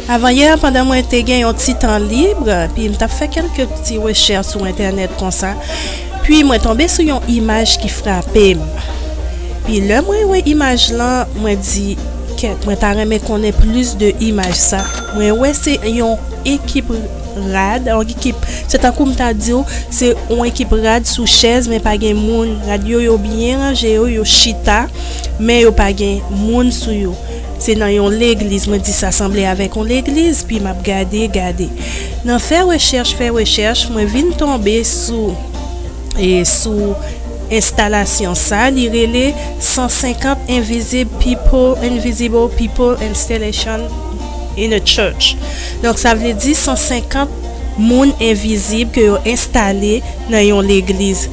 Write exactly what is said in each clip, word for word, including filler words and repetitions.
Avanyè, pandan mwen te gen yon ti tan lib, pi m t ap fè kèlke ti rechèch sou entènèt konsa, pi mwen tonbe sou yon imaj ki frape m. Pi lè mwen wè imaj lan, mwen di, kèt, mwen ta renmen konnen plis de imaj sa. Mwen wè se yon ekip rad, yon ekip, se tankou m ta di w, se yon ekip rad sou chèz, men pa gen moun. Rad yo, yo byen ranje yo, yo chita, men yo pa gen moun sou yo. Se nan yon legliz, mwen di sa sanble avèk yon legliz, pi m ap gade, gade. Nan fè rechèch, fè rechèch, mwen vin tonbe sou, e sou enstalasyon sa, li rele san senkant Invisible People, Invisible People Installation in a Church. Donk, sa vle di san senkant moun envizib ke yo enstale nan yon legliz.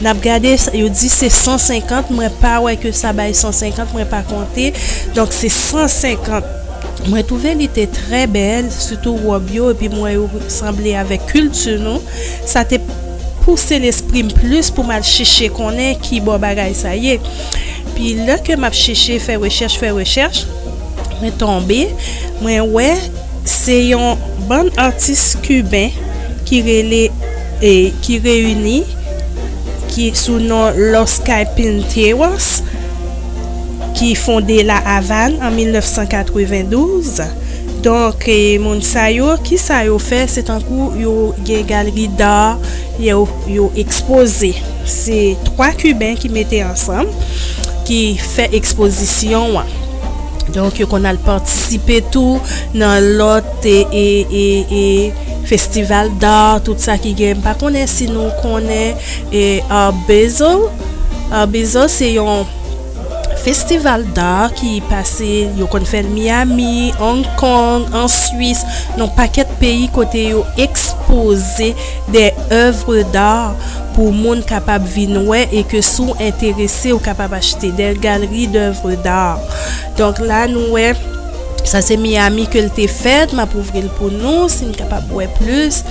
N ap gade, yo di se san senkant, mwen pa wè ke sa bay san senkant, mwen pa konte. Donk, se san senkant. Mwen twouve li te trè bèl, sitou wòb yo, epi m wè yo sanble avèk kilti nou. Sa te pouse lespri m plis pou m al chèche konnen ki bò bagay sa ye. Pi lè ke m ap chèche, fè rechèch, fè rechèch, mwen tonbe, mwen wè se yon bann atis kiben ki rele, e, ki reyini, ki sou non Los Carpinteros, ki fonde La Havane an mil nèf san katrevendouz. Donk, e, moun sa yo, ki sa yo fè? Se tankou yo gen galeri d'art, yo, yo ekspoze. Se twa Kiben ki mete ansanm, ki fè ekspozisyon an. Donk, yo konn al patisipe tou nan lòt, e, e, e, e, festival d'art, tout sa ki gen. M pa konnen si nou konnen, e, Art Basel. Art Basel se yon festival d'art ki pase, yo konn fè l Miami, Hong Kong, an Swis, nan pakèt peyi kote yo ekspoze de œuvres d'art pou moun kapab vin wè e ke si w enterese, ou kapab achte des galeries d'œuvres d'art. Donk la, nou wè, sa se Miami ke l te fèt, m ap ouvri l pou nou, si n kapab wè plis.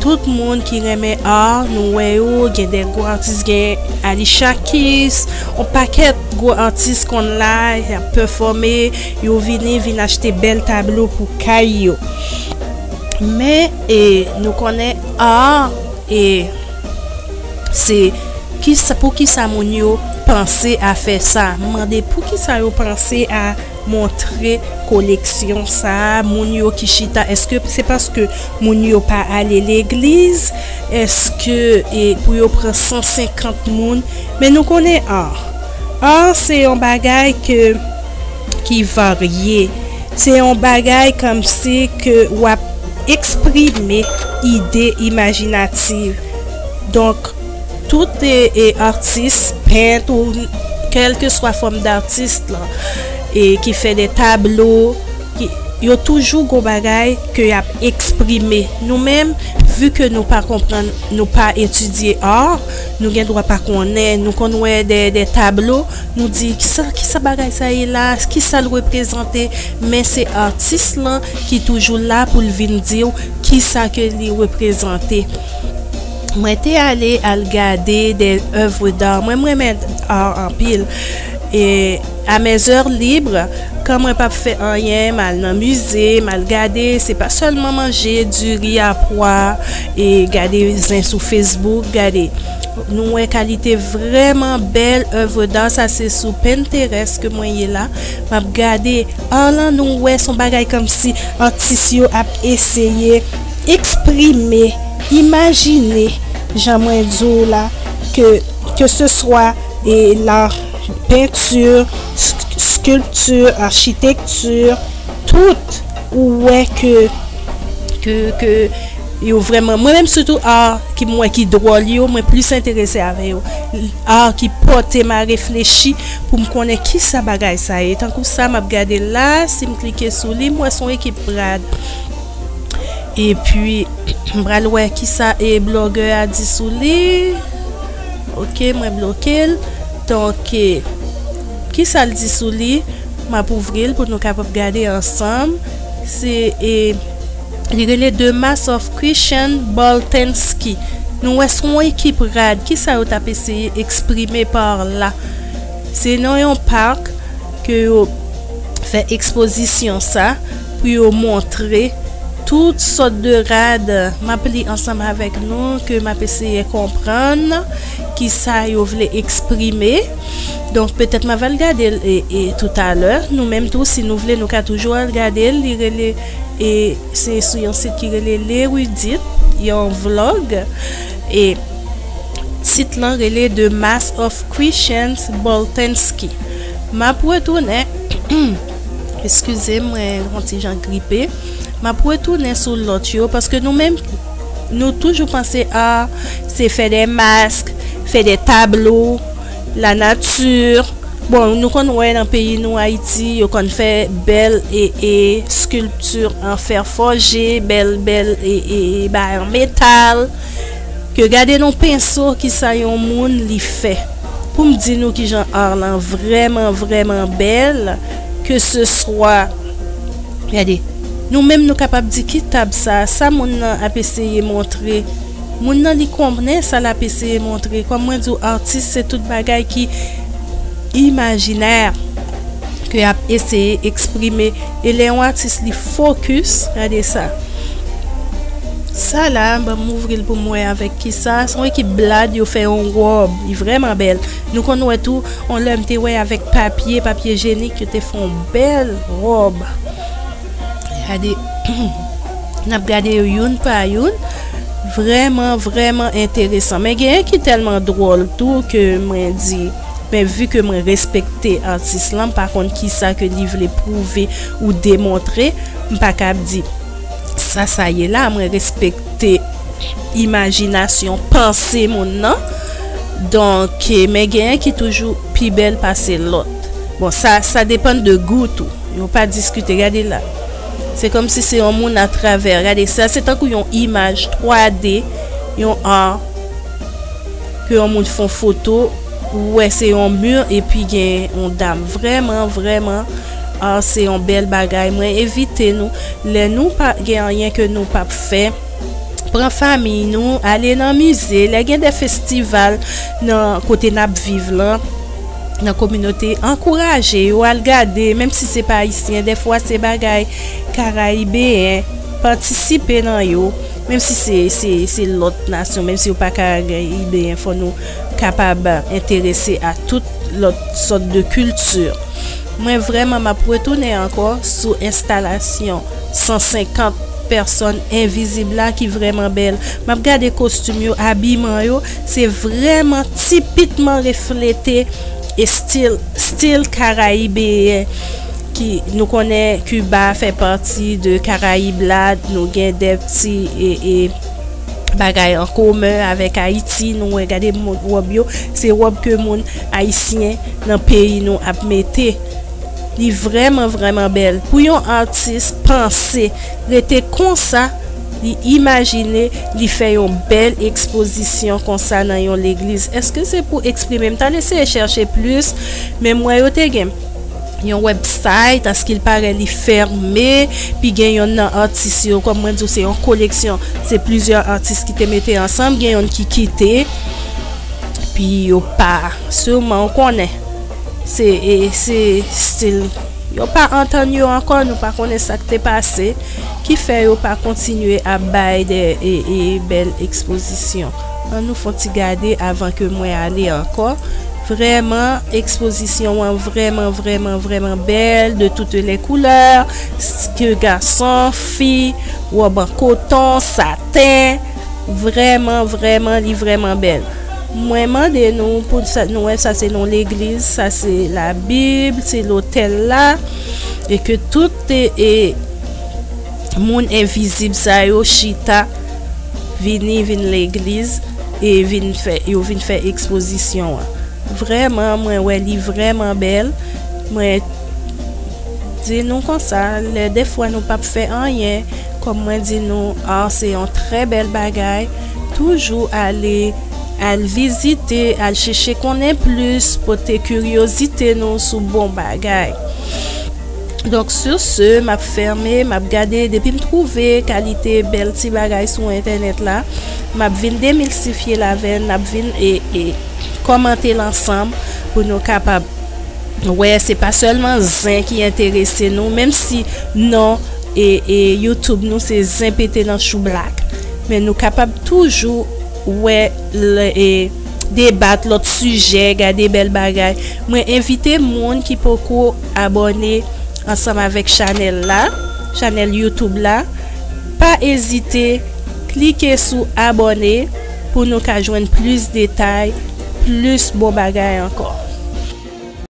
Tout moun ki renmen art, nou wè yo, gen de gwo atis, gen Alicia Keys, yon pakèt gwo atis konn la, y ap pèfòme, yo vini, vin achte bèl tablo pou kay yo. Men, e, nou konnen art, e, se kisa, poukisa moun yo panse a fè sa? M mande poukisa yo panse a montre koleksyon sa a, moun yo ki chita, èske se paske moun yo pa ale legliz? Èske, e, pou yo pran san senkant moun? Men nou konnen art. Art se yon bagay ke, ki varye. Se yon bagay kòmsi ke w ap eksprime ide imajinatif. Donk, tout, e, e, atis, pent ou kèlkeswa fòm d'atis lan, e ki fè de tablo, ki, yo toujou gon bagay ke y ap eksprime. Nou menm, vi ke nou pa konprann, nou pa etidye art, nou gen dwa pa konnen, nou konn wè de, de tablo, nou di, "Kisa, kisa bagay sa ye la? Kisa l reprezante?" Men se atis lan ki toujou la pou l vin di w kisa ke li reprezante. Mwen te ale al gade de œuvres d'art. Mwen, m renmen art anpil. E à mes heures libres, kan mwen p ap fè anyen, m al nan mize, m al gade, se pa sèlman manje diri a pwa e gade zen sou Facebook, gade. Nou wè kalite vrèman bèl œuvres d'art, sa se sou Pinterest ke mwen ye la. M ap gade, art lan nou wè se yon bagay kòmsi atis yo ap eseye eksprime, imajine, jan mwen di w la, ke, ke se swa, e, la peinture, sk-, sculpture, architecture, tout, ou wè ke, ke, ke yo vrèman, mwen menm sitou art ki m wè ki dwòl yo, mwen plis enterese avè yo. Art ki pòte m a reflechi pou m konnen kisa bagay sa ye. Tankou sa m ap gade la, si m klike sou li, m wè se yon ekip rad. Epi, m pral wè kisa e blogè a di sou li. Ok, mwen bloke l. Donk, e, kisa l di sou li? M ap ouvri l pou nou kapab gade ansanm. Se, e, li rele The Mask of Christian Boltanski. Nou wè se yon ekip rad. Kisa yo t ap eseye eksprime pa la? Se nan yon pak ke yo fè ekspozisyon sa. pou yo montre tout sòt de rad. M ap li ansanm avèk nou, ke m ap eseye konprann kisa yo vle eksprime. Donk, petèt m ap al gade l, e, e, toutalè. Nou menm tou, si nou vle, nou ka toujou al gade l. Li rele, e, se sou yon sit ki rele L'Erudit, yon vlog. E sit lan rele The Mass of Christians Boltanski. M ap retounen, eskize mwen, yon ti jan gripe. M ap retounen sou lòt yo, paske nou menm, nou toujou panse, a, se fè de mask, fè de tablo, lanati. Bon, nou konn wè nan peyi nou, Ayiti, yo konn fè bèl e, e, skilpti an fè fòje, bèl, bèl e, e, e bagay an metal. Ke gade nan penso kisa yon moun li fè. Pou m di nou kijan ar lan vrèman, vrèman bèl, ke se swa, gade, nou menm nou kapab di ki tab sa, sa moun nan ap eseye montre. Moun nan li konnen sa l ap eseye montre. Kòm mwen di w, atis se tout bagay ki imajinè, ke y ap eseye eksprime. E lè yon atis li fokis, gade sa. Sa la, ban m ouvri l pou m wè avèk kisa. Se yon ekip blad, yo fè yon wòb. Li vrèman bèl. Nou konn wè tou, yon lè m te wè avèk papye, papye jenik, yo te fè yon bèl wòb. Gade, n ap gade yo youn pa youn. Vrèman, vrèman enteresan. Men genyen ki tèlman dwòl tou ke mwen di, men vi ke mwen respekte atis lan, m pa konn kisa ke li vle pwouve ou demontre, m pa kab di sa sa ye la, mwen respekte imajinasyon, panse moun nan. Donk, men genyen ki toujou pi bèl pase lòt. Bon, sa, sa depann de gou tou. Yo pa diskite, gade la. Se kòmsi se yon moun atravè. Gade, sa se tankou yon imaj twa D, yon ar, ke yon moun fè yon foto, ou wè se yon mi, epi gen yon dam. Vrèman, vrèman, ar se yon bèl bagay. Mwen envite nou, lè nou pa gen anyen ke nou p ap fè, pran fanmi nou, ale nan mize, lè gen de festival nan kote n ap viv lan, nan kominote, ankouraje yo al gade, menm si se pa ayisyen, dèfwa se bagay karayibeyen, patisipe nan yo, menm si se, se, se lòt nasyon, menm si yo pa karayibeyen, fò nou kapab enterese a tout lòt sòt de kilti. Mwen vrèman, m ap retounen ankò sou enstalasyon san senkant pèsòn envizib la ki vrèman bèl. M ap gade kostim yo, abiman yo, se vrèman tipikman reflete estil, stil karayibeyen ki nou konnen Kiba fè pati de Karayib la, nou gen de ti, e, e, bagay an komen avèk Ayiti, nou wè, gade mo-, wòb yo, se wòb ke moun ayisyen nan peyi nou ap mete. Li vrèman, vrèman bèl. Pou yon atis panse, rete konsa, li imajine, li fè yon bèl ekspozisyon konsa nan yon legliz. Èske se pou eksprime? M t al eseye chèche plis, men m wè yo te gen yon website, askilpare li fèmen, pi gen yonn nan atis yo, kòm mwen di w, se yon koleksyon, se plizyè atis ki te mete ansanm, gen yonn ki kite, pi yo pa, siman w konnen, se, e, se stil, yo pa antann yo ankò, nou pa konnen sa k te pase, ki fè yo pa kontinye ap bay de, e, e, bèl ekspozisyon. Ann nou fè yon ti gade avan ke mwen ale ankò. Vrèman, ekspozisyon an vrèman, vrèman, vrèman bèl, de toutes les couleurs, ke gason, fi, wòb an koton, saten, vrèman, vrèman, li vrèman bèl. Mwen mande nou, pou sa, nou wè sa se yon legliz, sa se Labib, se lotèl la, e ke tout, e, e, moun envizib sa yo chita, vini, vin legliz, e vin fè, yo vin fè ekspozisyon an. Vrèman, mwen wè li vrèman bèl. Mwen di nou konsa, lè defwa nou p ap fè anyen, kòm mwen di nou, ar se yon trè bèl bagay. Toujou ale, al vizite, al chèche konnen plis, pote kiryozite nou sou bon bagay. Donk, sur ce, m ap fèmen, m ap gade, depi m twouve kalite bèl ti bagay sou entènèt la, m ap vin demiltifye l avè n, n ap vin e, e kòmante l ansanm pou nou kapab wè se pa sèlman zen ki enterese nou, menm si non e, e YouTube nou se zen pete nan chou blak. Men nou kapab toujou wè lè, e, debat lòt sijè, gade bèl bagay. Mwen envite moun ki poko abòne ansanm avèk chanèl la, chanèl YouTube la, pa ezite klike sou abòne pou nou ka jwenn plis detay, plis bon bagay ankò.